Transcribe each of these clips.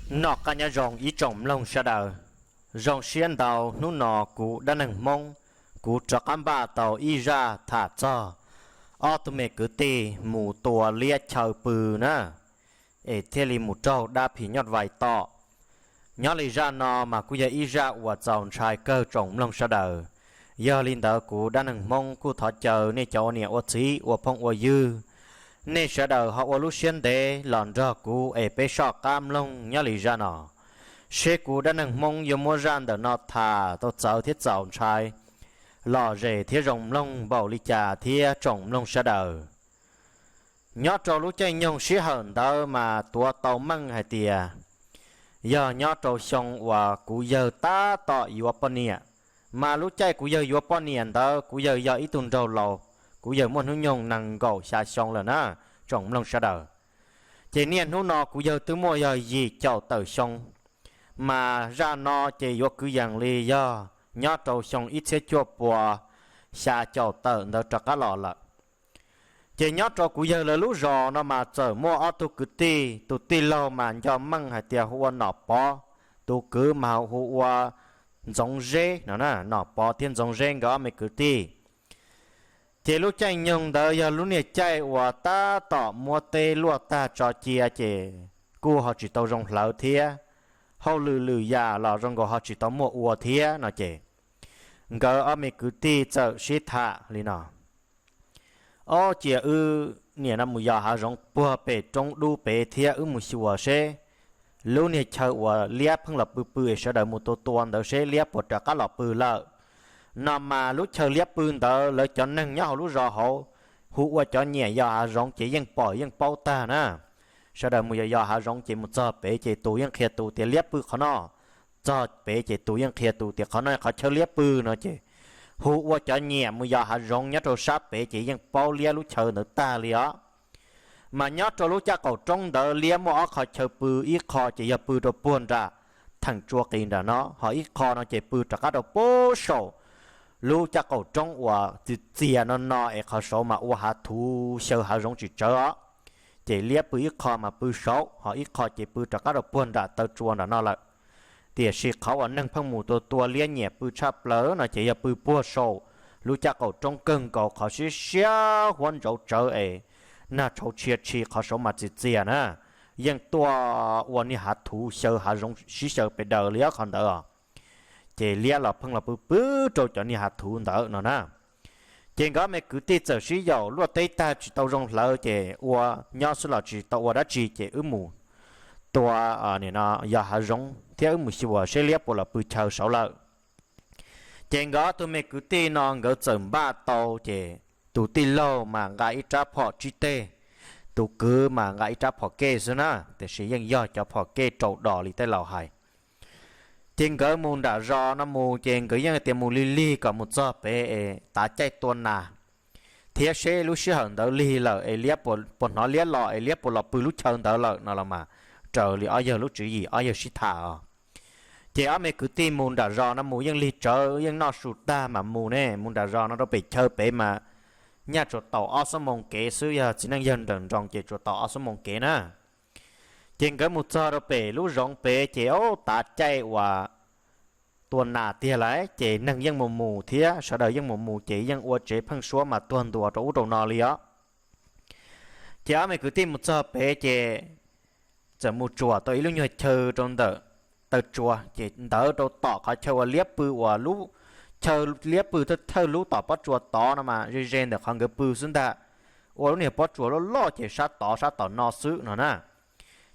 Noj qab nyob zoo ib tsoom mloog sawv daws. Zoo siab ntau hnub no kuv dab neeg Hmoob, kuv rov qab npaj tau ib zaj tham txog ob tug me kwv tij mus tua liab chaw pw na, es thiaj li mus raug dab phim nyuj vais tom. Nyob li zaj no mas kuj yog ib zaj uas txaus ntshai kawg tsoom mloog sawv daws. Yog li ntawd kuv dab neeg Hmoob kuj thov caw nej cov ua niam ua txiv ua phooj ua ywg, nej sawv daws ho ua lub siab ntev los nrog kuv es peb soj qab mloog nyob li zaj no, seb kuv dab neeg Hmoob yuav muab zaj ntawm no tham tau txawv thiab txaus ntshai, lom zem thiab zoo mloog npaum li cas thiab tsoom mloog sawv daws. Nyob rau lub caij nyoog sij hawm ntawd mas tuav tau meej hais tias yog nyob rau xyoo uas kuv yawg tab tom yuav poj niam, mas lub caij kuv yawg yuav poj niam ntawd kuv yawg yog ib tug nraug laus, kuv yawg muaj hnub nyoog nees nkaum xya xyoo lawm na, tsoom mloog sawv daws. Ces niaj hnub no kuv yawg twb muaj yog yim caum tawm xyoo, mas zaj no ces yuav kwv yees li yog nyob rau xyoo ib txhiab cuaj puas xya caum tawm ntawd rov qab los lawm. Ces nyob rau kuv yawg lawv lub zos no mas txawm muaj ob tug kwv tij, tus tij laug mas nco meej hais tias hu ua Nom Pov, tus kwv mas hu ua Ntxoov Zeb no, Nom Pov thiab Ntxoov Zeb nkawd ob me kwv tij. Ces lub caij nyoog ntawd yog lub niag caij uas tab tom muab teb luaj tag tso cia ces kuj ho tsis tau zoo hlawv thiab, hauj lwm lwm yam los zoo nkaus ho tsis tau muaj ua thiab no ces nkawd ob me kwv tij txawm sib tham li no: Ob, cia wb niam no mus yos hav zoov puag pem roob dub pem thiab wb mus xyuas seb lub niag chaw uas liab pheej los pw pw es sawv daws mus tua tua ntawd seb liab puas rov qab los pw lawm. No mas lub chaw liab pw ntawd lawv cov neeg nyob hauv lub zos hauv hu ua cov nyiam yos hav zoov ces yeej pom yeej paub tag na. Sawv daws mus yos yos hav zoov ces mus txog pem ces tus yeej qhia tus tias liab pw qhov no, txog pem ces tus yeej qhia tus tias qhov no qhov chaw liab pw no ces hu ua cov nyiam mus yos hav zoov nyob rau sab pem ces yeej paub liab lub chaw ntawd tag li os. Mas nyob rau lub caj qaum roob ntawd liab muaj ob qho chaw pw, ib qho ces yog pw rau puag nram theem tsua qis nram no, ho ib qho no ces pw rov qab rau puag saum lub caj qaum roob uas txias txias no no es qhov saud mas ua hav thuv xyaw hav zoov tsis tsawv os. Ces liab pw ib qho mas pw saud, ho ib qho ces pw rov qab rau puag nram taw tsua nram no lawm. Tiam sis qhov uas neeg pheej mus tua tua liab nyiam pw tshaj plaws no ces yog pw puag saum lub caj qaum roob kawg nkaus qhov siab siab huab ntsauv tsawv es nag tshauv tshia tshis qhov saud mas txias txias na, yeej tuaj ua niag hav thuv xyaw hav zoov sib xyaw pes daws li ob qho ntawd os. Ces liab los pheej los pw pw rau cov niag hav thuv ntawd no na. Ces nkawd me kwv tij txawm sib yaum luaj teb tag tsis tau zoo hlawv ces ua nyob xwb los tsis tau ua dab tsi ces wb mus tua, yos hav zoov thiab wb mus xyuas seb liab puas los pw chaw saud lawm. Ces nkawd ob tug me kwv tij no nkawd txawm npaj tau ces tus tij laug mas nqa ib rab phom tsib teg, tus kwv mas nqa ib rab phom kej xwb na, tiam sis yeej yog cov phom kej raus dos li tej laus hais. Ces nkawd mus nram zos no mus ces nkawd yeej tias mus lig lig kom mus txog pem es tav caij tua nas, thiab seb lub sij hawm ntawd lig lawm es liab puas hnov liab los es liab puas los pw lub chaw ntawd lawm no los mas raws li ob yawg lub tswv yim ob yawg sib tham os. Ces ob me kwv tij mus nram zos no mus yeej lig tsawv yeej noj su tag mas mus ne, mus nram zos no rau pem chaw pem mas nyaj tsuas tau ob xuab moos kev xwb, yog txiv neej yawg nrawm nroos ces tsuas tau ob xuab moos kev na. Ces nkawd mus txog rau pem lub zoov pem ces o tav caij uas tua nas tiag lawm ces neeg yeej mus mus thiab sawv daws yeej mus mus ces yeej ua tsev pheej suab mas tuag ntua rau ub rau no li os. Ces ob me kwv tij mus txog pem ces txawm mus tsuam tau ib lub nyuag chaw rau ntawm taw tsua ces ntawd rau tom qhov chaw uas liab pw uas lub chaw liab pw thawj lub tom pob tsuas tod no mas ze ze ntawm qhov nkawd pw xwb ntag, ua lub niag pob tsuas loj loj ces sab tod sab tom no xwb no na.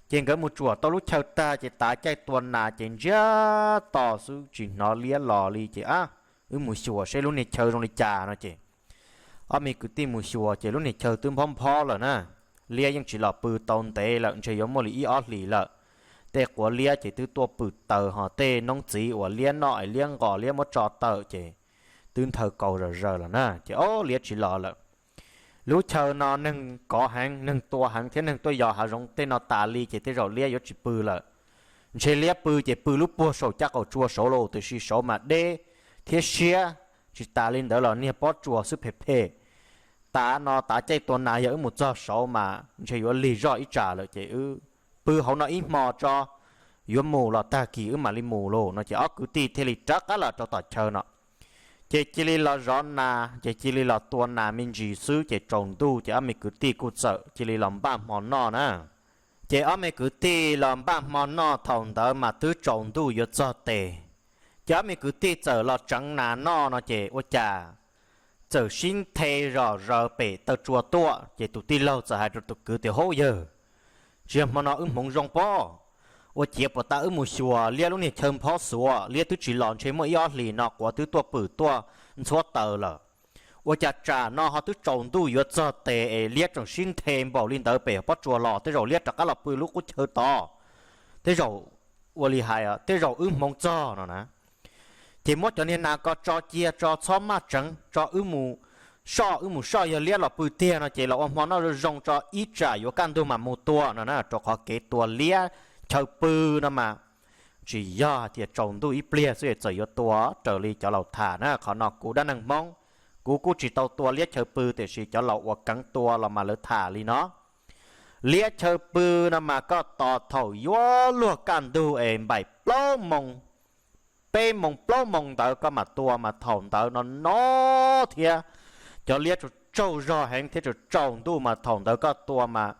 Ces nkawd mus tsuam tau lub chaw tag ces tav caij tua nas ces ntsiag to xwb tsis hnov liab los li ces ab, wb mus xyuas seb lub niag chaw zoo li cas no ces ob me kwv tij mus xyuas ces lub niag chaw twb nphob nphob lawm na, liab yeej tsis los pw tau ntev lawm ntshe yuav muaj li ib ob hlis lawm. Tej quav liab ces twb tuaj pwm taws ho tej noob txiv uas liab noj es liab nqos liab muab tso tawm ces twb nthaw kaus zom zaws lawm na ces o liab tsis los lawm. Lub chaw no neeg kov heev neeg tua heev thiab neeg tuaj yos hav zoov tej no tas li ces tej zaum liab yuav tsis pw lawm. Ntshe liab pw ces pw lub puag saum caj qaum tsua saud los tiam sis saud mas deb thiab siab, tsis tas li ntawd los niag pob tsuas xwb phem phem. Tav no tav caij tua nas yog wb mus txog saud mas ntshe yuav lig zoj ib tsam lawm ces wb pw hauv no ib hmo tso, yuav mus los tag kis wb mam li mus lauj no ces ob kwv tij thiaj li rov qab los rau tom chaw no. Ces cia li los zov nas, ces cia li los tua nas me ntsis xwb ces tsaus ntuj ces ob me kwv tij kuj txawm cia li los npaj hmo noj na. Ces ob me kwv tij los npaj hmo noj thaum ntawd mas twb tsaus ntuj yuav txog tes. Ces ob me kwv tij txawm los tseev nas noj no ces ua cas txawm sib nthe zom zaws pem taw tsua tuaj, ces tus tij laug txawm hais rau tus kwv tias, Hauv yawg, tsis yog hmo no wb hmoov zoo pob, ua ciav puas tas wb mus xyuas liab lub niag chaw nphob xuav, liab twb tsis los ntshe muaj ib ob hlis no quav twb tuaj pwm tuaj ntxhuab taws lawm. Ua cas tsam no ho twb tsaus ntuj yuav txog tes es liab tseem sib nthe npaum li ntawd pem pob tsuas los, tej zaum liab rov qab los pw lub qub chaw tod, tej zaum, ua li hais, tej zaum wb hmoov txog no na. Ces muab cov niag nas ko tso cia tso txhob maj tseev, tso wb mus soj, wb mus soj yog liab los pw tiag no ces los ua hmo noj zoo zoo tso ib tsam yuav kaj ntug mam mus tua no na, rau qhov kev tua liab chaw pw no mas tsis yog hais tias tsaus ntuj ib pliag xwb txawm yuav tua raws li cov laus tham na. Qhov no kuv dab neeg Hmoob, kuv kuj tsis tau tua liab chaw pw tiam sis cov laus uas keev tua los mas lawv tham li no. Liab chaw pw no mas koj tos thaum yuav luag kaj ntug es npaim plaub moo, peb moo plaub moo ntawd koj mam tua mas thaum ntawd no no thiab cov liab tsaug tsaug zog heev thiab tsaus tsaus ntuj mas thaum ntawd koj tua mas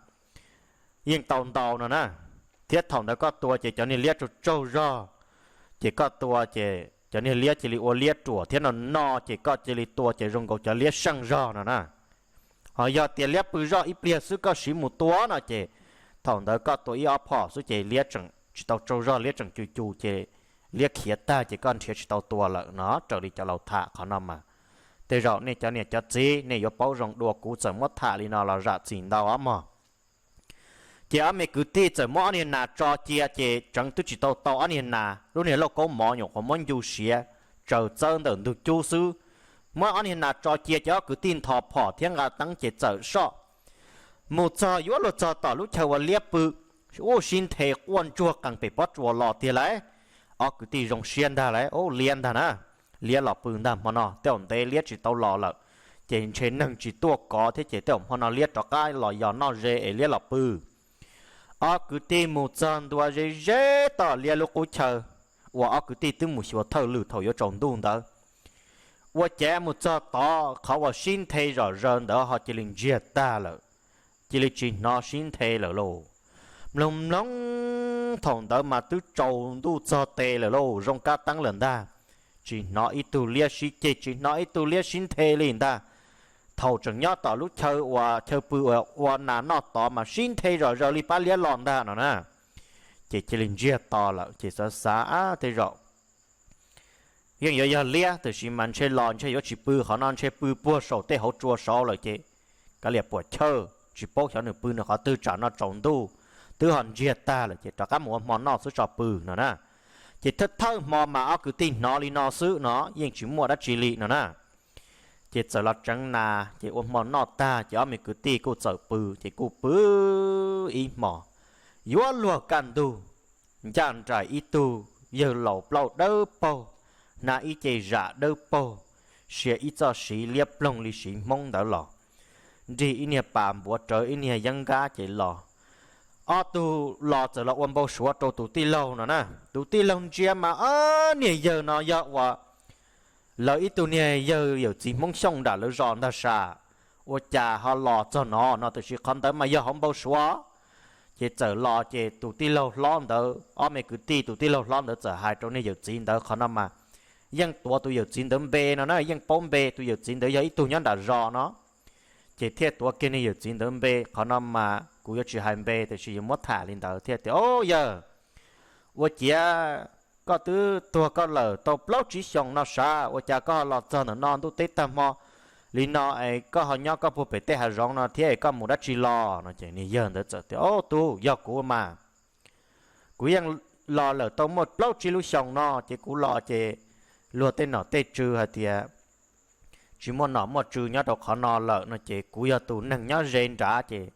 yeej tau ntau no na. Thiab thaum ntawd koj tua ces cov niag liab tsaug tsaug zog, ces koj tua ces cov niag liab cia li ua liab ruam thiab no no ces koj cia li tua ces zoo nkaus cov liab seej zog no na. Ho yog tias liab pw zoj ib pliag xwb koj siv mus tua no ces thaum ntawd koj tua ib ob phom xwb ces liab tseem tsis tau tsaug zog, liab tseem cus cus ces liab khiav tag ces koj nrhiav tsis tau tua lawm no, raws li cov laus tham qhov no mas. Tej zaum nej cov niam cov txiv nej yuav paub zoo dua kuv txawm muab tham li no los zam txim ntau os mog. Ces ob me kwv tij txawm muab ob niag nas tso cia ces tseev twb tsis tau tau ob niag nas, lub niag lauj kaub mov nyuam qhuav muab ncu siav tsaws txawb ntawm ntug cub xwb. Muab ob niag nas tso cia ces ob kwv tij nthos phom thiab nqa teeb ces txawm soj. Mus txog yuav luag txog tom lub chaw uas liab pw, ub sib nthe quaj ntsuag qees pem pob tsuas los tiag lauj. Ob kwv tij zoo siab ntag lauj, ub liab ntag na, liab los pw ntag hmo no, tej zaum ntev liab tsis tau los lawm, ces ntshe neeg tsis tuaj kov thiab ces tej zaum hmo no liab rov qab los yos noj ze es liab los pw. Ob kwv tij mus txog ntua ze ze tom liab lub qub chaw uas ob kwv tij twb mus xyuas thawj lwm thaum yuav tsaus ntuj ntawd. Ua cas mus txog tod qhov uas sib nthe zom zaws ntawd ho cia li ntsiag tag lawm, cia li tsis hnov sib nthe lawm lauj. Mloog mloog, thaum ntawd mas twb tsaus ntuj txog tes lawm lauj, zoo kab teeb lawm ntag, tsis hnov ib tug liab sib ceg, tsis hnov ib tug liab sib nthe li ntag. Thaum tseem nyob tom lub chaw uas chaw pw uas ua nas noj tod mas sib nthe zom zaws li pab liab los ntag no na. Ces cia li ntsiag to lawm ces xav xav, Ab, tej zaum yeej yuav yog liab, tiam sis mas ntshe los ntshe yuav tsis pw qhov no, ntshe pw puag saum tej hauv tsua saud lawm ces kav liam puam chawj, tsis paub xyov nws pw nws qhov twg, tsam no tsaus ntuj twb ho ntsiag tag lawm ces rov qab mus ua hmo noj xwb tso pw no na. Ces thawj thawj hmo mas ob kwv tij hnov li no xwb no yeej tsis muaj dab tsi li no na. Ces txawm los tseev nas ces ua hmo noj tag ces ob me kwv tij kuj txawm pw ces kuj pw ib hmos. Yuav luag kaj ntug, ncaj nraim ib tug yawg laus plaub dawb paug, hnav ib ce zam dawb paug, sia ib txoj siv liab ploog li siv Hmoob ntawd los, nrig ib niag pas npuav rawv ib niag yeeb nkab ces los. Ob tug los txawm los ua npau suav rau tus tij laug no na. Tus tij laug ntsia mas ob niag yawg no yog uas lawv ib tug niag yawg yawm txiv Hmoob Xyooj nram lawv zos ntag sas, ua cas ho los txog no no, tiam sis qhov ntawd mas yog hauv npau suav. Ces txawm los ces tus tij laug hlob ntawd, ob me kwv tij tus tij laug hlob ntawd txawm hais rau niag yawm txiv ntawd qhov no mas yeej tuav tus yawm txiv ntawd npe no na, yeej paub npe, tus yawm txiv ntawd yog ib tug nyob nram zos no. Ces thiaj tuav kiag niag yawm txiv ntawd npe, qhov no mas kuv yuav tsis hais npe tiam sis yuav muab tham li ntawd thiaj tias, Au yawg, ua ciav koj twb tuag koj lawm tau plaub tsib xyoos no sav, ua cas koj ho los txog ntawm no ntuj teb tag hmo li no es koj ho nyob koj puag pem tej hav zoov no thiab es koj mus dab tsi los no? Ces niag yawg ntawd txawm tias, Au tub, yog kuv mas, kuv yeej los lawm tau muaj plaub tsib lub xyoos no ces kuv los ces luag tej nom tej tswv hais tias tsis muaj nom muaj tswv nyob rau qhov no lawm no ces kuv yog tus neeg nyob ze nrad ces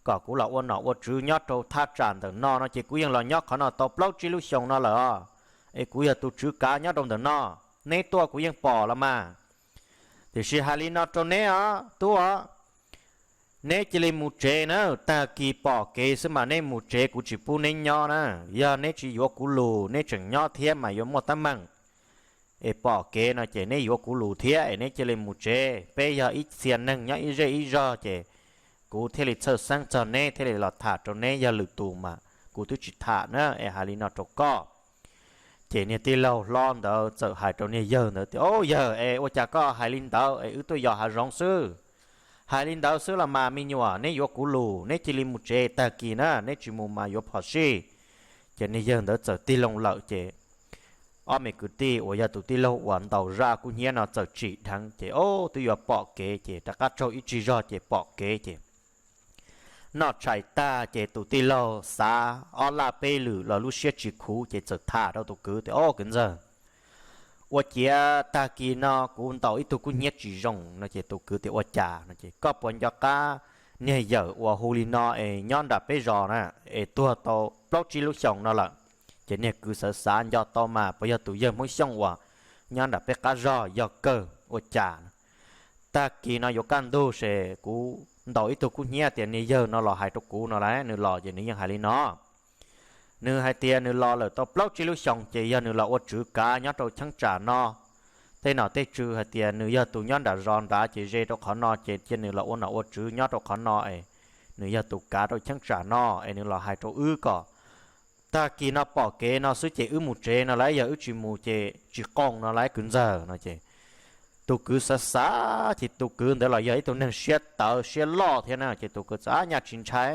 kom kuv los ua nom ua tswv nyob rau thaj tsam ntawm no no ces kuv yeej los nyob qhov no tau plaub tsib lub xyoos no lawm os. Es kuv yog tus tswv kav nyob rau ntawm no, neb tuaj kuv yeej pom los mas. Tiam sis hais li no rau neb os tub os, Neb cia li mus tsev na, tag kis pom kev xwb mas neb mus tsev, kuv tsis pub neb nyob na. Yog neb tsis yuav kuv lus, neb tseem nyob thiab mas yuav muaj teeb meem. Es pom kev no ces neb yuav kuv lus thiab es neb cia li mus tsev. Peb yog ib txhia neeg nyob ib zej ib zog ces kuv thiaj li txhawj xeeb txog neb thiaj li los tham rau neb, yog lwm tus mas kuv twb tsis tham na es hais li no rau koj. Ces niag tij laug hlob ntawd txawm hais rau niag yawg ntawd tias, Au yawg, es ua cas koj hais li ntawd es wb tuaj yos hav zoov xwb? Hais li ntawd xwb los mas me nyuam, neb yuav kuv lus neb cia li mus tsev tag kis na, neb tsis mus mas yuav phom sij. Ces niag yawg ntawd txawm tig loo lawm ces ob me kwv tij uas yog tus tij laug uas ntaus zaj kub hnyiab no txawm tsim dheev ces, o, twb yuav pom kev ces rov qab tsaug ib tsig zog ces pom kev ces noj tshais tag ces tus tij laug xav ob laj peb lwm los lub siab tsis khuv ces txawm tham rau tus kwv tias, O kwv ntxawg, ua ciav tag kis no kuv ntaus ib tug kub hnyiab tsis zoo no. Ces tus kwv tias, Ua cas no? Ces koj puas nco qab niag yawm uas hu li no es nyob nram peb zos na, es tuag tau plaub tsib lub xyoos no lawm? Ces niag kwv xav xav nco tau mas puas yog tus yawg Hmoob Xyooj uas nyob nram peb qab zog yog kawg. Ua cas tag kis no yuav kaj ntug ces kuv ntaus ib tug kub hnyiab tias niag yawg no los hais rau kuv no las, nws los ces nws yeej hais li no. Nws hais tias nws los lawm tau plaub tsib lub xyoos ces yog nws los ua tswv kav nyob rau cheeb tsam no. Tej nom tej tswv hais tias nws yog tus nyob nram zos nrad ces ze rau qhov no ces cia nws los ua nom ua tswv nyob rau qhov no es nws yog tus kav rau cheeb tsam no es nws los hais rau wb kom tag kis no pom kev no xwb ces wb mus tsev no las, yog wb tsis mus ces tsis qoos no las kwv ntxawg no. Ces tus kwv xav xav ces tus kwv ntawd los yog ib tug neeg siab tawv siab loj thiab na, ces tus kwv txawm, Ab, nyaj tsis ntshai.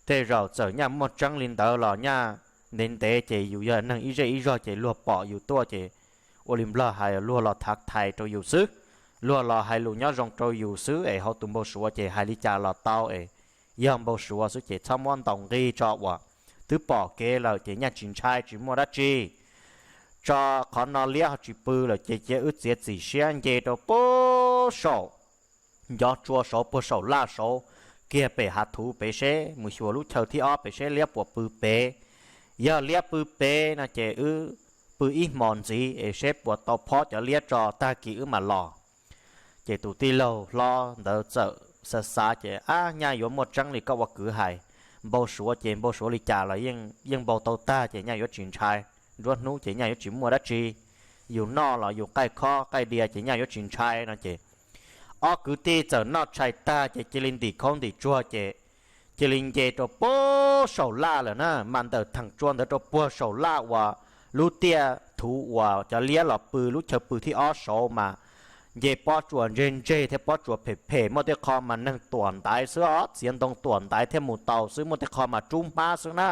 Tej zaum txawm nyaj muaj tseeb li ntawd los nyaj ntev ntev ces yus yog neeg ib zej ib zog ces luag pom yus tuaj ces ua li nplog hais, luag los thav thais rau yus xwb, luag los hais lus nyob zoo rau yus xwb es hauv tus npau suav ces hais li cas los tau es yog npau suav xwb ces txhob muab ntaus nqi tso uas twb pom kev lawm ces nyaj tsis ntshai tsis muaj dab tsi. Tso qhov no liab ho tsis pw lawm ces cia wb txiav txim siab nce rau puag saum ncov tsua saud, puag saum laj saud kiag pem hav thuv pem seb, mus xyuas lub chaw thib ob pem seb liab puas pw pem. Yog liab pw pem no ces wb pw ib hmos ntxiv es seb puas tau phob cov liab tso tag kis wb mam los. Ces tus tij laug hlob ntawd txawm xav xav ces, Ab, nyaj yuav muaj tseeb li koj ua kwv hais. Npau suav ces npau suav li cas los yeej npau tau tag ces nyaj yuav tsis ntshai. Nruab hnub ces nyaj yuav tsis muaj dab tsi. Yus noj los yus qaij khob qaij diav ces nyaj yuav tsis ntshai no ces ob kwv tij txawm noj tshais tag ces cia li ntim khaub ntim tsuag ces cia li nce rau puag saum laj lawm na. Mas ntawm theem tsua ntawd rau puag saum laj uas lub tiaj thuv uas cov liab los pw lub chaw pw thib ob saud mas nce pob tsuas ntseg ntseg thiab pob tsuas phem phem, muaj tej qho mas neeg tuam ntaiv xwb os, txiav ntoo tuam ntaiv thiaj mus tau xwb, muaj tej qho mas rub hmab xwb na.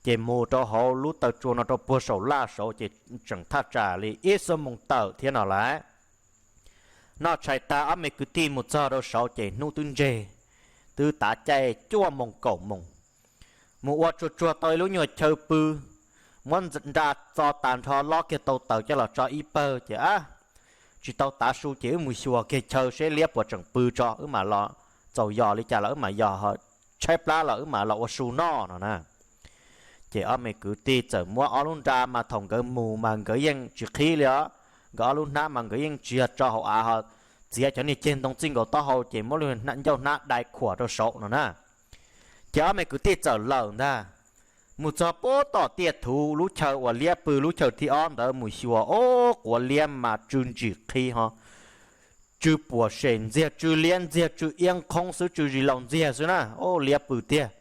Ces mus rau hauv lub taw tsua no rau puag saum laj saud ces tseem thaj tsam li ib xuab moos tawm thiab no lawm. Noj tshais tag ob me kwv tij mus txog rau saud ces hnub twb ntseg, twb tav caij cuaj moos kaum moos. Mus ua tsuag tsuag tau ib lub nyuag chaw pw, muab nra txo tas nrho lob kiag tau taws coj los tso ib pawg ces, Ab, tsis tau tav su ces wb mus xyuas kiag chaw seb liab puas tseem pw tso wb mam los, txaus yos li cas los wb mam yos, tshaib plab los wb mam los ua su noj no na. Ces ob me kwv tij txawm muab ob lub nra mas thaum nkawd mus mas nkawd yeej tsis qhib li os. Nkawd ob lub hnab mas nkawd yeej tsis yog tso hauv av ho, txiav cov niag ceg ntoo txij nkaus taub hau ces muab lub ncauj hnab dai khuam rau saud no na. Ces ob me kwv tij txawm lawm ntag. Mus txog puag tom tiaj thuv lub chaw uas liab pw lub chaw thib ob ntawd mus xyuas, o, quav liab mas tsw ntsim qhi ho, tsw puas sem ntxiag, tsw liab ntxiag, tsw iab nqhoob xwb, tsw zis laus ntxiag xwb na. O, liab pw tiag.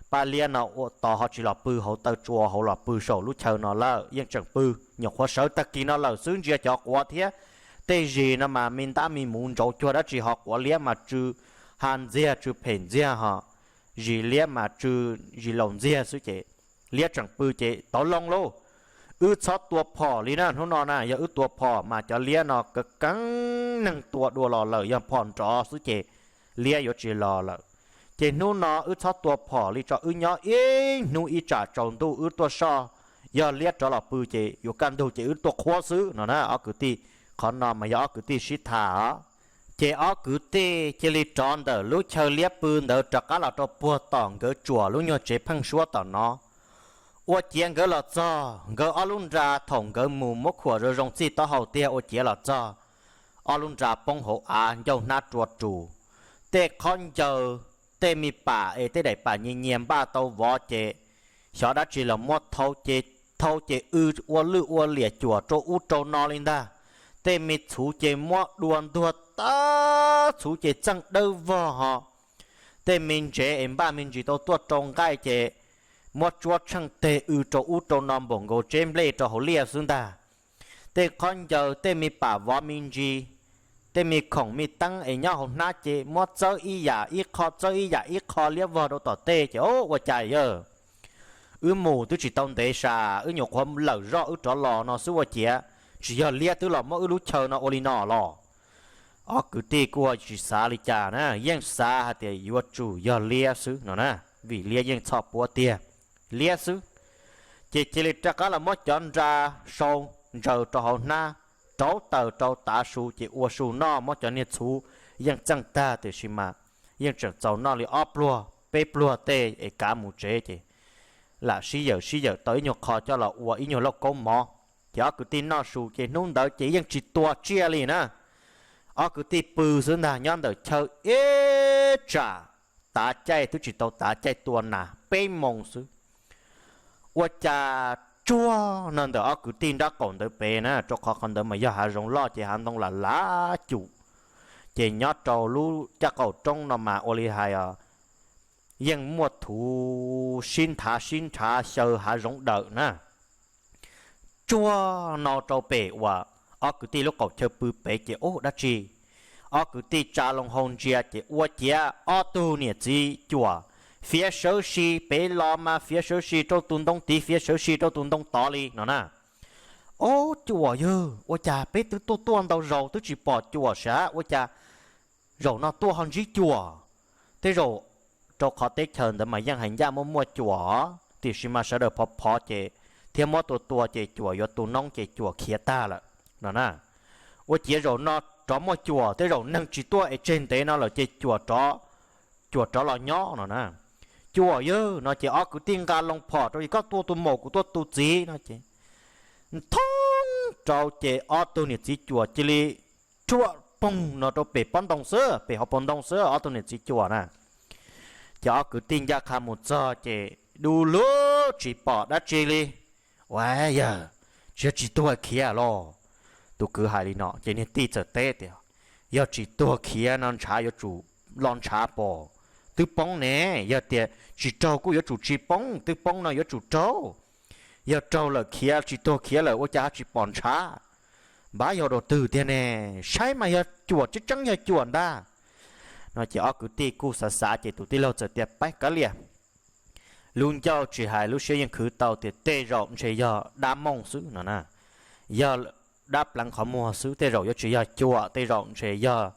Pab liab no ua tos ho tsis los pw hauv taw tsua hauv, los pw saum lub chaw no lawm, yeej tseem pw. Nyuam qhuav sawv tag kis no lawm xwb, ntsia cov quav thiab tej zis no mas me ntab me muv ntsauv cuag dab tsi ho quav liab mas tsw ha ntxiag, tsw phem ntxiag ho, zis liab mas tsw zis laus ntxiag xwb ces liab tseem pw ces tov loo lauj. Wb txhob tua phom li na, hnub no na yog wb tua phom mas cov liab no kav keeb neeg tua dua los lawm, yog phom nrov xwb ces liab yuav tsis los lawm. Ces hnub no wb txhob tua phom li tso, wb nyob ib hnub ib tsam tsaus ntuj wb tuaj soj, yog liab rov los pw ces yuav kaj ntug ces wb tuaj qhuab xwb no na. Ob kwv tij, qhov no mas yog ob kwv tij sib tham os. Ces ob kwv tij cia li rov ntawm lub chaw liab pw ntawd rov qab los rau puag tom nkawd tsuam lub nyuag tsev pheeb suab tom no. Ua ciav nkawd los txog, nkawd ob lub nra thaum nkawd mus muab khuam zoo zoo txij taub hau tiag, ua ciav los txog ob lub nra poob hauv av, ncauj hnab rua rus. tej qhob ncaws, tej me pam es tej daim pam nyias nyias npaj tau vov ces xyov dab tsi los muab thau ces, thau ces w ua lwj ua liam cuam rau ub rau no li ntag. Tej me txhuv ces muab dua ntuag tag, txhuv ces txeej dawb vog ho. Tej me ntsev es npaj me ntsis tau tuaj rau nqaij ces muab tsuab tsheej teg w rau ub rau no npaum nkaus tseb nplej rau hauv liaj xwb ntag. Tej qhob ncaws, tej me pam vov me ntsis, tej me khoom me teeb es nyob hauv hnab ces muab txawb ib yam ib qho, txawb ib yam ib qho liab vog rau tom tej ces, o, ua cas yawg, wb mus twb tsis tau ntev sas wb nyuam qhuav lawm zoj wb rov los no xwb ua ciav tsis yog liab twb los muab wb lub chaw no ua li no los? Ob kwv tij kuj tsis xav li cas na, yeej xav hais tias yuav tsum yog liab xwb no na, vim liab yeej txhoj puab tiag, liab xwb. Ces cia li rov qab los muab cov nra sau ntsaws rau hauv hnab, rauv taws rau tav su ces ua su noj, muab cov niag txhuv yeej txeej tag tiam sis mas yeej tseem txaus noj li ob pluag peb pluag tej es kav mus tsev ces lam sib yawm sib yawm tau ib nyuag qho coj los ua ib nyuag lauj kaub mov. Ces ob kwv tij noj su ces hnub ntawd ces yeej tsis tua tsiaj li na. Ob kwv tij pw xwb ntag nyob ntawm chaw ib tsam tav caij twb tsis tau tav caij tua nas peb moos xwb. Ua cas tsuag no ntawm ob kwv tij nrab qaum ntawd pem na, rau qhov qhov ntawd mas yog hav zoov loj ces hav ntoo lam lav cum, ces nyob rau lub caj qaum roob no mas ua li hais os, yeej muaj thuv sib nthav sib nrhav xyaw hav zoov dawm na. Tsuag no rau pem uas ob kwv tij lub qaum chaw pw pem ces ub dab tsi, ob kwv tij tsa loo hau ntsia ces ua ciav ob tug niam txiv cuam fiav sawv si pem los mas fiav sawv si rau tus ntoo tid fiav sawv si rau tus ntoo tod li no na. Ob cuam yawg, ua cas peb twb tuaj tuaj ntau zaus twb tsis pom cuam sav, ua cas zaum no tuaj ho ntsib cuam? Tej zaum, rau qhov teb chaws ntawd mas yeej hais ncaj muaj muaj cuam, tiam sis mas sawv daws phov phov ces thiab muab tua tua ces cuam yuav tu noob ces cuam khiav tag lawm no na. Ua ciav zaum no rov muaj cuam, tej zaum neeg tsis tuaj es tseg ntev no lawm ces cuam rov, cuam rov los nyob no na. Cuam yawg no ces ob kwv tij nqa loo phom rau ces koj tua tus maum kuv tua tus txiv no ces nthoob rau ces ob tug niam txiv cuam cia li rhuaj poog no rau pem pob ntoo xwb, pem hauv paus ntoo xwb ob tug niam txiv cuam na. Ces ob kwv tij ncaj qha mus txog ces du lug tsis pom dab tsi li. Ua yawg, tsis yog tsis tuag khiav los? Tus kwv hais li no ces niag tij txawm teb tias, yog tsis tuag khiav no ntshav yuav tsum los ntshav pom, twb poob ne, yog tias tsis raug kuj yuav tsum tsis poob, twb poob no yuav tsum raug. Yog raug lawm khiav tsis tuag khiav lawm ua cas ho tsis pom ntshav? Npab yog dua twg tiag ne? Saib mas yog cuam, tseeb tseeb yog cuam ntag. No ces ob kwv tij kuj xav xav ces tus tij laug txawm tias, pab kav liam, lub ncauj tsis hais lub siab yeej khwv tau tias tej zaum ntshe yog dab mooj xwb no na. Yog dab pleev qhov muag xwb, tej zaum yuav tsis yog cuam, tej zaum ntshe yog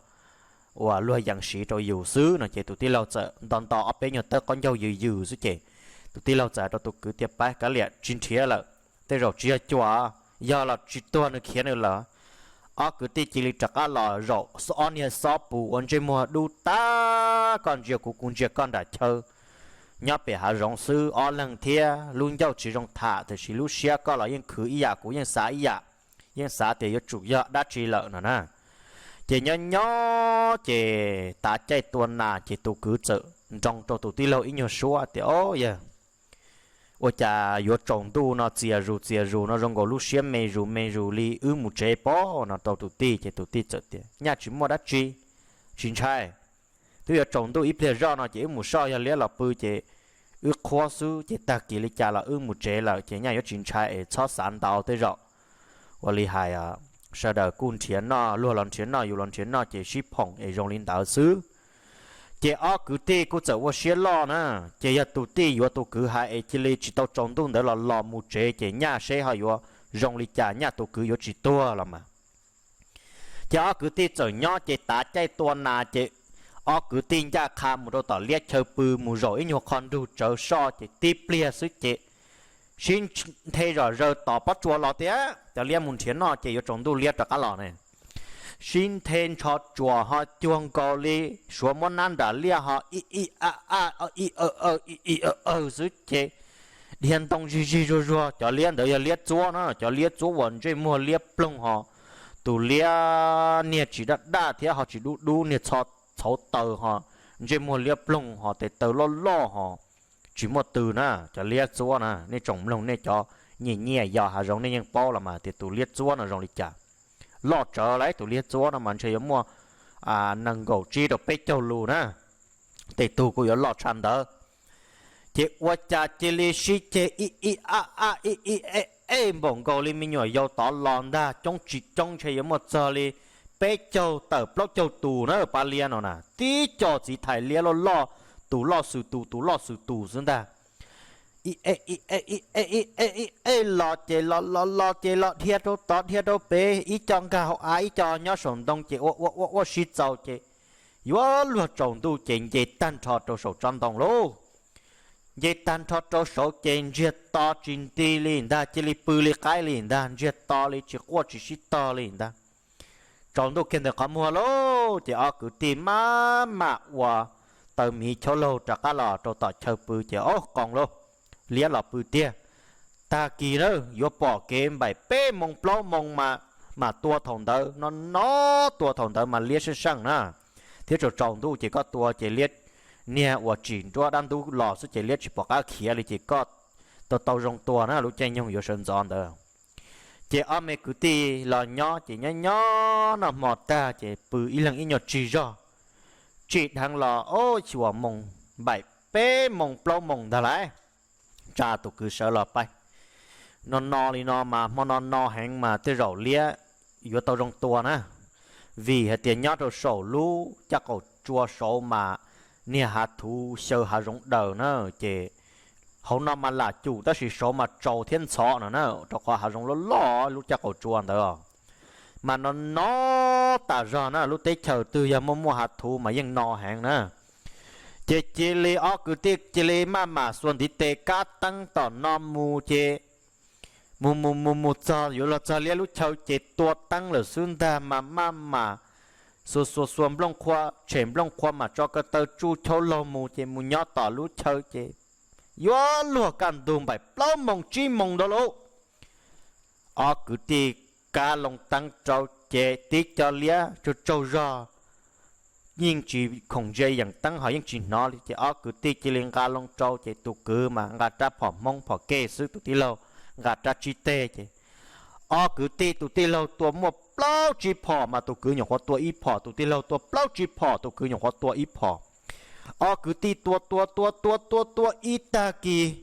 uas luag yees siv rau yus xwb no ces tus tij laug txawm nto nto ob peb nyuag tawb qaub ncaug yws yws xwb ces tus tij laug txawm hais rau tus kwv tias, pab kav liam, tsis nrhiav lawm, tej zaum tsis yog cuam, yog los tsis tuag nws khiav nws lawm. Ob kwv tij cia li rov qab los zaum ob niag xob pus ua ntsej muag dub tag, koj ntsia kuv kuv ntsia koj nram chaw, nyob pem hav zoov xwb ob leeg thiab lub ncauj tsis zoo tham tiam sis lub siab koj los yeej khwv ib yam kuv yeej xav ib yam, yeej xav tias yuav tsum yog dab tsi lawm no na. Ces nyob nyob ces tav caij tua nas ces tus kwv txawm nroo rau tus tij laug ib nyuag suab tias, o yawg, ua cas yuav tsaus ntuj no txias zus txias zus no zoo nkaus lub siab me zus me zus li, wb mus tsev pob no rau tus tij ces tus tij txawm tias, nyaj tsis muaj dab tsi, tsis ntshai, twb yuav tsaus ntuj ib pliag zoj no ces wb mus soj yog liab los pw ces wb qhuab xwb ces tag kis li cas los wb mus tsev lawm ces nyaj yuav tsis ntshai es txhob xav ntau, tej zaum ua li hais sawv daws kuj nrhiav noj, luag los nrhiav noj yus los nrhiav noj ces sib phoom es zoo li ntawd xwb. Ces ob kwv tij kuj txawm ua siab loj na, ces yog tus tij yuav tus kwv hais es cia li tsis tau tsaus ntuj ntawd los los mus tsev ces nyaj seb ho yuav zoo li cas, nyaj tus kwv yuav tsis tuag los mas. Ces ob kwv tij txawm nyob ces tav caij tua nas ces ob kwv tij ncaj qha mus rau tom liab chaw pw mus zaum ib nyuag qho nrug tsawv soj ces tib pliag xwb ces sib nthe zom zaws tom pob tsuas los tias cov liab mus nrhiav noj ces yuav tsaus ntuj liab rov qab los ne. Sib nthe ntsho tsuas ho cuag nkaus li suav muab nab nram liaj ho ib ib a a ib aw aw ib ib aw aw xwb ces dhia ntoo zig zig zuag zuag. Cov liab ntawd yog liab txuab na, cov liab txuab uas ntsej muag liab ploog ho, tus liab niag tsis daj daj thiab ho tsis dub dub, niag txho txhauv taws ho, ntsej muag liab ploog ho, tes taw loj loj ho, tsis muaj tw na, cov liab txuab na. Nej tsoom mloog nej cov nyiam nyiam yos hav zoov nej yeej paub los mas tias tus liab txuab no zoo li cas. Loj tsawv lauj, tus liab txuab no mas ntshe yuav muaj nees nkaum tsib rau peb caug lus na, tej tug kuj yuav loj tshaj ntawd. Ces ua cas cia li sib ceg ib ib ab ab ib ib eb eb npaum nkaus li me nyuam yaus tod los ntag, coob tsis coob ntshe yuav muaj txog li peb caug tawm plaub caug tus na, pab liab no na, tib co txiv thais liab loj loj, tus loj xwm tus, tus loj xwm tus xwb ntag. Ib eb ib eb ib eb ib eb ib eb los ces los los los ces los dhia rau tod dhia rau pem, ib co nkag hauv av ib co nyob saum ntoo ces ua ua ua ua sib txaus ces yuav luag tsaus ntuj ces nce tag nrho rau saum tsob ntoo lauj. Nce tag nrho rau saud ces ntsiag to tsis nti li ntag, cia li pw li qaib li ntag, ntsiag to li tsis quaj tsis sib tog li ntag. Tsaus ntuj kiag ntawm qhov muag lauj, ces ob kwv tij maj mam ua taws miv chob laug rov qab los rau tom chaw pw ces ob qoos lauj, liab los pw tiag. Tag kis na yuav pom kev npaim peb moo plaub moo mas, mas tua thaum ntawd no no, tua thaum ntawd mas liab sab seej na, thiab tsaus tsaus ntuj ces koj tua ces liab niag uas tsim nruab dab ntub los xwb ces liab tsis pom qab khiav li ces koj tau tau zoo tua na, lub caij nyoog yuav sawv ntxov ntawd. Ces ob me kwv tij los nyob ces nyob nyob noj hmo tag ces pw ib leeg ib nyuag tsis zog, tsim dheev los ob xyuas moo npaim peb moo plaub moo ntag lauj, tsa tus kwv sawv los pais. No no li no mas hmo no no heev mas tej zaum liab yuav tau zoo tua na, vim hais tias nyob rau saum lub caj qaum tsua saud mas niag hav thuv xyaw hav zoov daws na, ces hauv no mas lam cum tab sis saud mas tsaus thiab ntxhov no na, rau qhov hav zoov loj loj lub caj qaum tsua ntawd mas no no tas zog na, lub teb chaws twg yog muaj muaj hav thuv mas yeej no heev na. Ces cia li ob kwv tij cia li maj mam xuas ntiv tes kab teeb tom no mus ces mus mus mus mus txog yuav luag txog liab lub chaw ces tua teeb lawm xwb ntag mas maj mam xuas xuas xuas nplooj qhuav tshem nplooj qhuav mam tso ko taw tsuj chob laug mus ces mus nyob tom lub chaw ces yuav luag kaj ntug npaim plaub moo tsib moo ntawd lauj. Ob kwv tij kab loo teeb rau ces tib co liab tsaug tsaug zog yeej tsis khoom ntsia yeem teeb ho yeej tsis hnov li ces ob kwv tij cia li nqa loo rau ces tus kwv mas nqa rab phom hmoob phom kej xwb, tus tij laug nqa rab tsib teg ces ob kwv tij, tus tij laug tua muaj plaub tsib phom mas tus kwv nyuam qhuav tua ib phom, tus tij laug tua plaub tsib phom tus kwv nyuam qhuav tua ib phom. Ob kwv tij tua tua tua tua tua tua ib tag kis,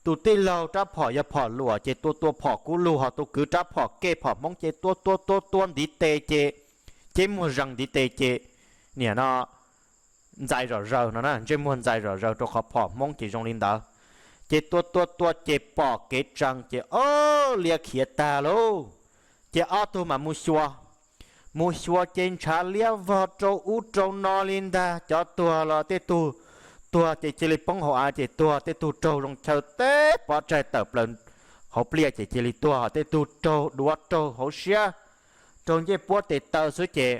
tus tij laug rab phom yog phom luam ces tua tua phom kub lug ho tus kwv rab phom kej phom hmoob ces tua tua tua tua ntiv tes ces, ces muag zees ntiv tes ces niam no ntxais zom zaws no na, ntsej muag ntxais zom zaws rau qhov phom hmoob ces zoo li ntawd. Ces tua tua tua ces pom kev tsees ces ob liab khiav tag lauj. Ces ob tug mas mus xyuas, mus xyuas ces ntshav liab vog rau ub rau no li ntag, cov tuag los tej tug tuag ces cia li poob hauv av ces tuag, tej tug raug zoo chaw teb pob tsaig tawm plaws hauv pliaj ces cia li tuag, tej tug raug duav raug hauv siab, raug ncej puab tes taw xwb ces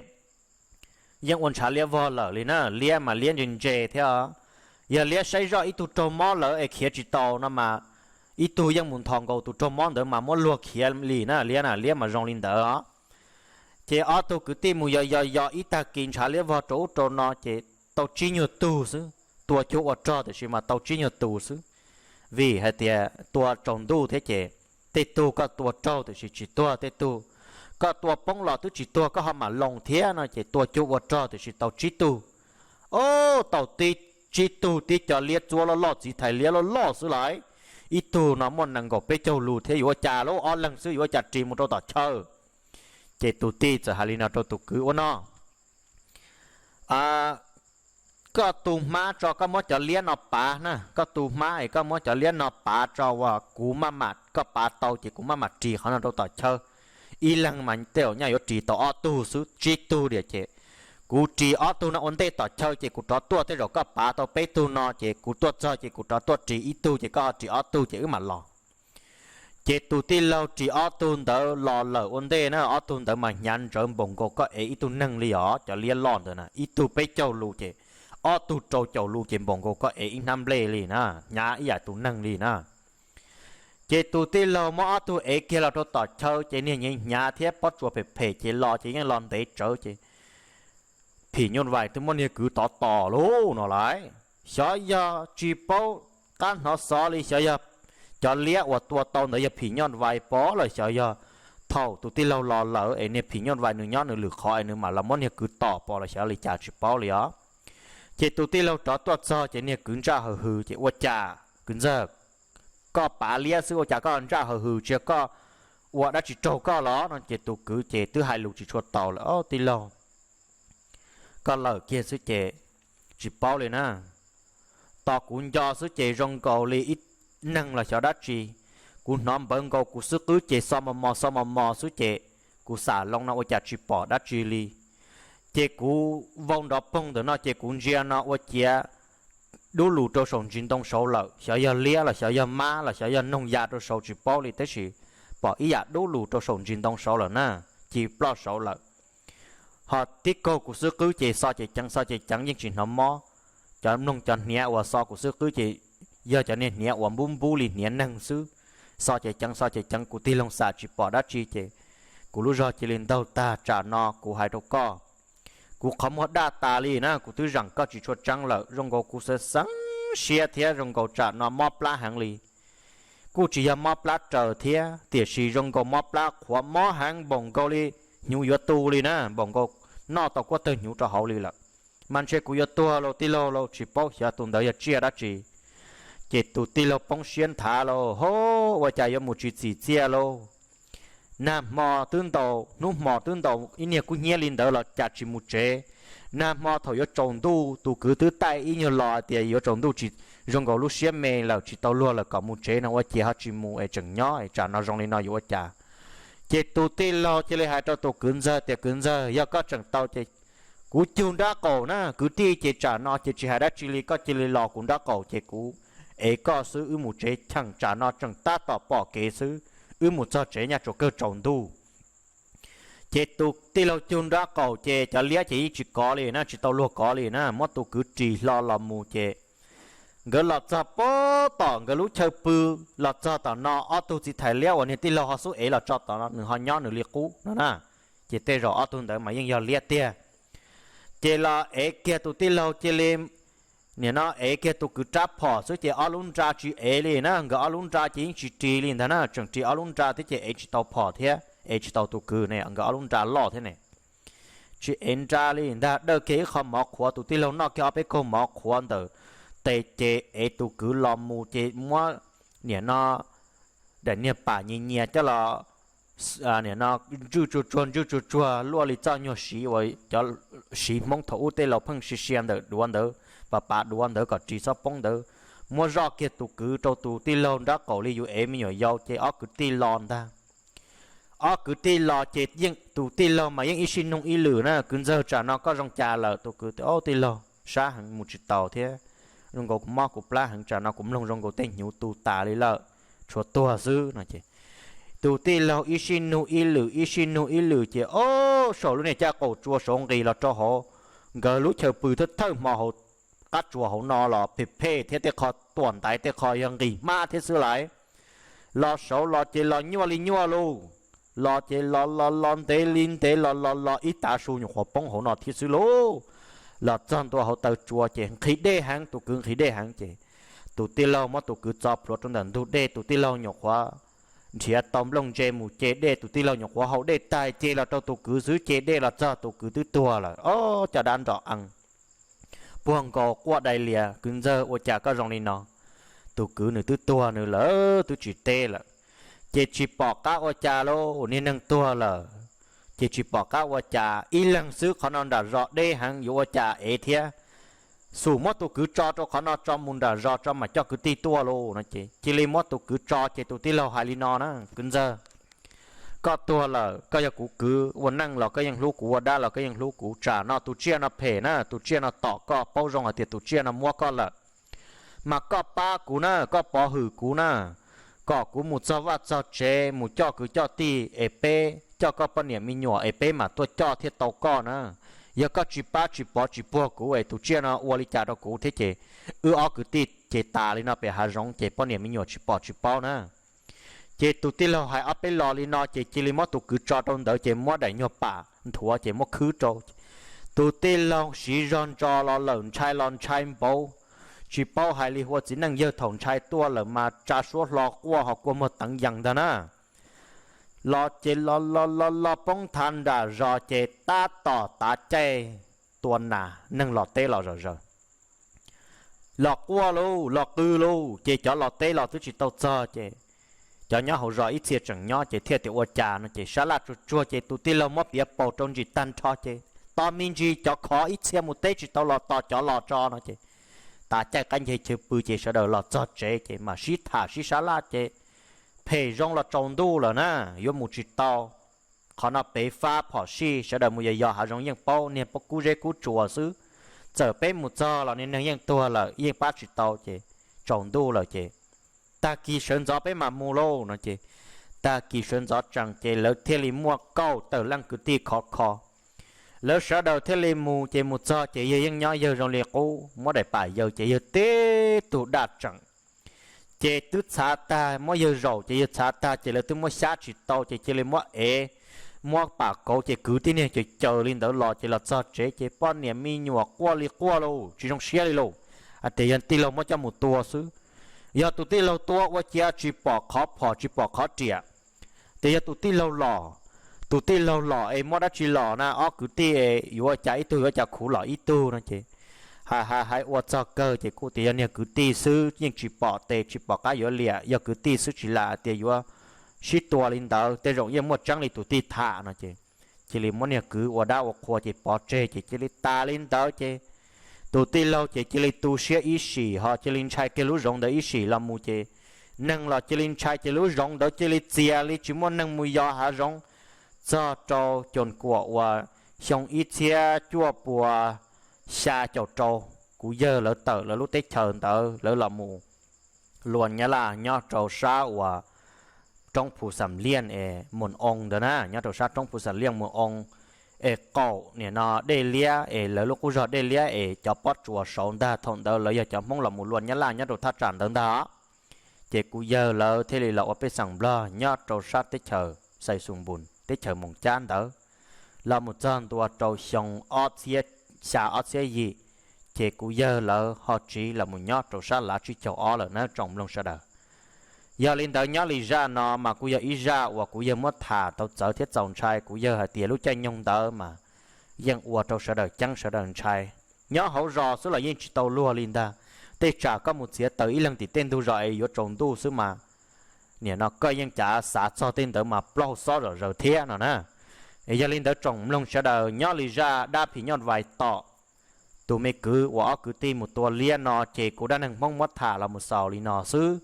yeej ua ntshav liab vog lawm li na. Liab mas liab ntse ntse thiab, yog liab saib zoj ib tug raug mob lawm es khiav tsis tau no mas ib tug yeej mus nthos nkaus tus raug mob ntawd mas muab luag khiav li na, liab na, liab mas zoo li ntawd os. Ces ob tug kwv tij mus yos yos yos ib tag kis ntshav liab vog rau ub rau no ces tau tsib nyuag tug xwb, tua cuag ua rog tiam sis mas tau tsib nyuag tus xwb. Vim hais tias tua tsaus ntuj thiab ces tej tug koj tua raug tiam sis tsis tuag, tej tug koj tua poob los twb tsis tuag koj ho mam loo thiab no ces tua cuag ua rog tiam sis tau tsib tug. Ob, tau tsib tug tib co liab txuab loj loj txiv thais liab loj loj xwb lauj. Ib tug no muaj nees nkaum peb caug lus thiab yuav ua cas lauj, ob leeg xwb yuav ua cas ris mus rau tom chaw. Ces tus tij txawm hais li no rau tus kwv ua no, koj tu hmab tso koj muab cov liab no pav na, koj tu hmab es koj muab cov liab no pav tso uas kuv maj mam, koj pav tau ces kuv maj mam ris qhov no rau tom chaw. Ib leeg mas tej zaum nyaj yuav ris tau ob tug xwb, tsib tug diam ces kuv ris ob tug no ua ntej tom chaw ces kuv rov tuaj, tej zaum koj pav tau peb tug no ces kuv tuaj txog ces kuv rov tuaj ris ib tug ces koj ris ob tug ces wb mam los. Ces tus tij laug ris ob tug ntawd los lawm ua ntej na, ob tug ntawd mas hnyav ntsawv npaum nkaus koj ev ib tug neeg li os, cov liab loj ntawd na, ib tug peb caug lus ces ob tug rau caum lus ces npaum nkaus koj ev ib hnab nplej li na, hnyav ib yam tus neeg li na. Ces tus tij laug muab ob tug ev kiag los rau tom chaw ces niag hnyav hnyav thiab pob tsuas phem phem ces los ces yeej los ntev tsawv ces phim nyuj vais twb muab niag kwv tov tom lauj no lauj. Xyov yog tsis paub qab hnov xov li, xyov yog cov liab uas tua tau ntawd yog phim nyuj vais pov lawm, xyov yog thaum tus tij laug los lawm es niag phim nyuj vais nws nyob nws lwm qhov es nws mam los muab niag kwv tom pov los xyov li cas tsis paub li os. Ces tus tij laug rov tuaj txog ces niag kwv ntsaj haws hws ces, Ua cas kwv ntxawg, koj pav liab xwb ua cas koj ntsaj haws hws, tsis yog koj ua dab tsi raug koj los? No ces tus kwv ces twb hais lus tsis tshua taus lawm, Ob tij laug, koj lawm kiag xwb ces tsis paub li na. Tos kuv nco xwb ces zoo nkaus li ib neeg los xyov dab tsi. Kuv hnov npawv nkaus kuv xub qwb ces xo mos mos xo mos mos xwb ces kuv xam loo no ua cas tsis pom dab tsi li. Ces kuv vau nrov poog ntawm no ces kuv ntsia no ua ciav dub lus rau saum ntsis ntoo saud lawm, xyov yog liab los xyov yog mab los xyov yog noog ya rau saud tsis paub li, tab sis pom ib yam dub lus rau saum ntsis ntoo saud lawm na, ci ploj saud lawm. Ho tib kaug kuv xub qwb ces xo ces ceev xo ces ceev yeej tsis hnov mob. Cov mloog cov hniav uas xo kuv xub qwb ces yog cov niag hniav uas npub npub li hniav neeg xwb. Xo ces ceev xo ces ceev kuv tig loo xam tsis pom dab tsi ces kuv lub zog cia li ntaug tag. Tsam no kuv hais rau koj, kuv qhov muag daj tas li na, kuv twb zaam koj tsis tshua tseeb lawm, zoo nkaus kuv xav xeeb siab thiab zoo nkaus tsam no mob plab heev li. Kuj tsis yog mob plab raws thiab tiam sis zoo nkaus mob plab qhuav mob heev npaum nkaus li hnyuv yuav tu li na, npaum nkaus noj tau kuab tawg hnyuv rau hauv li lawm. Mas ntshe kuv yuav tuag lauj tij laug lauj, tsis paub xyov tus ntawd yog tsiaj dab tsi. Ces tus tij laug poob siab nthav lauj, Hov, ua cas yuav mus tsis txim txiaj lauj? Nag hmo twb ntaus, hnub hmo twb ntaus ib niag kub hnyiab li ntawd los cas tsis mus tsev. Nag hmo thaum yuav tsaus ntuj tus kwv twb taij ib nyuag lo tias yuav tsaus ntuj tsis zoo nkaus lub siab me lawm tsis tau luag lawm kom mus tsev no ua cas ho tsis mus es tseem nyob es tsam no zoo li no yuav ua cas? Ces tus tij laug cia li hais rau tus kwv ntxawg tias, Kwv ntxawg, yog koj tseem tau ces kuv cug nrab qaum na kwv tij, ces tsam no ces tsis hais dab tsi li, koj cia li los kuv nrab qaum ces kuv ev koj xwb, wb mus tsev cheem, tsam no tseem tab tom pom kev xwb, wb mus txog tsev nyaj tsuas kawg tsaus ntuj. Ces tus tij laug cug nrab qaum ces cov liab ces yeej tsis kov li na, tsis tau luag kov li na, muab tus kwv ris hlo los mus ces nkawd los txog pob tom nkawd lub chaw pw, los txog tom no ob tug txiv thais liab uas niag tij laug ho xub ev los tso tom no nws ho nyob nws li qub no na. Ces tej zaum ob tug ntawd mas yeej yog liab tiag. Ces los ev kiag tus tij laug cia li, nim no ev kiag tus kwv rab phom xwb ces ob lub nra tsis ev li na, nkawd ob lub nra ces yeej tsis ris li ntag na, tseem ris ob lub nra thiab ces ev tsis tau phom thiab ev tsis tau tus kwv ne, nkawd ob lub nra loj thiab ne. Tsis ev nra li ntag, dawj kiag ib qho mov qhuav, tus tij laug noj kiag ob peb kaug mov qhuav ntawm tes ces ev tus kwv los mus ces muab nim no daim niag pam nyias nyias coj los, nim no ntswj tsuag tsuag ntswj tsuag tsuag luaj li txoj nyuag siv uas cov siv Hmoob thaum ub tej laus pheej sia sia ntawm duav ntawd, pav pav duav ntawd kom ris txhob poob ntawd, muab zoj kiag tus kwv rau tus tij laug nrab qaum li yus ev me nyuam yaus ces ob kwv tij los ntag. Ob kwv tij los ces yeej tus tij laug mas yeej ib sij nug ib lwm na, Kwv ntxawg, tsam no koj zoo cas lawm? Tus kwv tias, Ob tij laug, sab heev mus tsis taus thiab, zoo nkaus mob kuv plab heev, tsam no kuv mloog zoo nkaus tej hnyuv tu tas li lawm, tshuav tuag xwb no ces tus tij laug ib sij nug ib lwm ib sij nug ib lwm ces ob saum lub niag caj qaum tsua saud nqis los rau hauv nkawd lub chaw pw thawj thawj hmo hauv qab tsuas hauv no los phem phem thiab, tej qho tuam ntaiv tej qho yog nqis hmab thiab xwb lais. Los saud los ces los nyuaj li nyuaj lauj, los ces los los los ntev li ntev los los los ib tav su nyuam qhuav poob hauv no thiab xwb lauj. Los txog ntua hauv taw tsua ces nqhis dej heev, tus kwv nqhis dej heev ces tus tij laug muab tus kwv txo plhuav rau ntawm ntug dej, tus tij laug nyuam qhuav nrhiav tau nplooj ntse mus ce dej, tus tij laug nyuam qhuav haus dej tag ce los rau tus kwv xwb, ce dej los txog tus kwv twb tuag lawm. Ob, caj dab nrom ees puag nkaus quaj dai lias, Kwv ntxawg, ua cas koj zoo li no? Tus kwv nws twb tuag nws lawm twb tsis teb lawm. Ces tsis pom qab ua cas lauj, niag neeg tuag lawm ces tsis pom qab ua cas, ib leeg xwb qhov no nram zos deb heev yuav ua cas ev thiab. Xum muab tus kwv tso rau qhov no tso mus nram zos tso mam coj kwv tij tuaj lauj no ces cia li muab tus kwv tso ces tus tij laug hais li no na, Kwv ntxawg, koj tuag lawm koj yog kuv kwv, ua neej los koj yeej hlub kuv, ua dab los koj yeej hlub kuv, tsam no tus tsiaj no phem na, tus tsiaj no tom koj, paub zoo hais tias tus tsiaj no muab koj lawm. Mas koj pab kuv na, koj pov hwm kuv na, kom kuv mus txog vaj txog tsev mus coj kwv coj tij es peb coj koj poj niam me nyuam es peb mam tuaj coj thiaj tau koj na. Yog koj tsis pab tsis pov tsis puag kuv es tus tsiaj no ua li cas rau kuv thiab ces wb ob kwv tij ces tas li no pem hav zoov ces poj niam me nyuam tsis pom tsis paub na. Ces tus tij laug hais ob peb los li no ces cia li muab tus kwv tso rau ntawd ces muab daim nyuag pam nthuav ces muab khwb rau. Tus tij laug siv zog ntso los lawm, ntshai los ntshai npaum tsis paub hais li, ua txiv neej yawg thaum ntshai tuaj lawm mas tsa suab hlo quaj ho kua muag teev yees ntag na. Los ces los los los los poob thav nram zos ces tab tom tav caij tua nas, neeg los teb los zom zaws. Los quaj lauj, los qw lauj, ces cov los teb los twb tsis tau txog ces cov nyob hauv zos ib txhia tseem nyob ces thiaj tias ua cas no ces sab laj tsuag tsuag ces tus tij laug muab piav paus rau ntsis tag nrho ces tos me ntsis cov khov ib txhia mus teb tsis tau los tos cov los tso no ces tav caij qab nce chaw pw ces sawv daws los txog tsev ces mam sib tham sib sab laj ces phem zoo los tsaus ntuj lawm na, yuav mus tsis tau. Qhov no pem fab phom sij, sawv daws mus yos yos hav zoov yeej paub, niag pob kub zeb kub tsuas xwb. Txawm peb mus txog los niag neeg yeej tuag lawm, yeej pab tsis tau ces tsaus ntuj lawm ces tag kis sawv ntxov peb mam mus lauj no ces tag kis sawv ntxov tsees ces lawv thiaj li muaj kaum tawm leej kwv tij khov kho. Lawv sawv daws thiaj li mus ces mus txog ces yawg yeej nyob yawg zoo li qub, muab daim pam yaws ces yawg tib tug daj tseem ces twb txhav tag, muab yawg zaum ces yawg txhav tag ces lawv twb muab xyab tsis tau ces cia li muab ev, muab pam kauv ces kwv tib niag caws caws li ntawd los ces los txog tsev ces poj niam me nyuam quaj li quaj lauj, tsis zoo siab li lauj. Hais tias yog tij laug muab coj mus tua xwb, yog tus tij laug tua ua cas tsis pom qhov phom tsis pom qhov riam. Tias yog tus tij laug los, tus tij laug los es muab dab tsi los na, ob kwv tij es yuav ua cas ib tug yuav ua cas khuv los ib tug no ces hais hais hais ua txog kawg ces kuj tias yog niag kwv tij xwb, yeej tsis pom tes tsis pom qab yuav liam, yog kwv tij xwb tsis lam tias yuav sib tua li ntawd, tej zaum yeej muaj tseeb li tus tij tham no ces cia li muab niag kwv ua dab ua qhua ces pov tseg ces cia li tas li ntawd ces tus tij laug ces cia li tu siab ib sim ho cia li ntshai kiag lub zoov ntawd ib sim los mus ces neeg los cia li ntshai ces lub zoov ntawd cia li txias li tsis muaj neeg mus yos hav zoov. Txog rau coos kuam uas xyoo ib txhiab cuaj pua xya caum rau, kuv yawg lawv tawm lawv lub teb chaws ntawd lawv los mus luas Nyab Laj nyob rau sab uas roob Phu Xam Liaj es Mus Oo ntawd na, nyob rau sab roob Phu Xam Liaj Mus Oo es qaum nim no Dej Liab es lawv lub qub zog Dej Liab es cov pob tsuas saud ntag. Thaum ntawd lawv yog cov Hmoob los mus luas Nyab Laj nyob rau thaj tsam ntawd ntag os. Ces kuv yawg lawv thiaj li los ua pej xeem Nplog nyob rau sab teb chaws Xais Xus Npus teb chaws Moos Cab ntawd. Los mus txog ntua rau xyoo ob txhiab xya ob txhiab yim, ces kuv yawg lawv ho tsiv los mus nyob rau sab lav tsib caug ob lawm na tsoom mloog sawv daws. Yog li ntawd nyob li zaj no mas kuj yog ib zaj uas kuv yawg muab tham tau txawv thiab txaus ntshai. Kuv yawg hais tias lub caij nyoog ntawd mas yeej ua rau sawv daws ceeb sawv daws ntshai. Nyob hauv zos xwb los yeej tsis tau luag li ntag, tej tsam koj mus txiav taws ib leeg tim tej ntug zos es yuav tsaus ntuj xwb mas nim no koj yeej cav xav txog tej ntawd mas plaub hau xob zom zaws thiab no na. Es yog li ntawd tsoom mloog sawv daws nyob li zaj dab phim nyuj vais tom tus me kwv uas ob kwv tij mus tua liab no ces kuv Dab Neeg Hmoob muab tham los mus xaus li no xwb.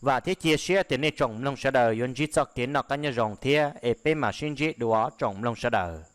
Vam thiab cia siab tias nej tsoom mloog sawv daws yuav ntsib txoj kev noj qab nyob zoo thiab es peb mam sib ntsib dua tsoom mloog sawv daws.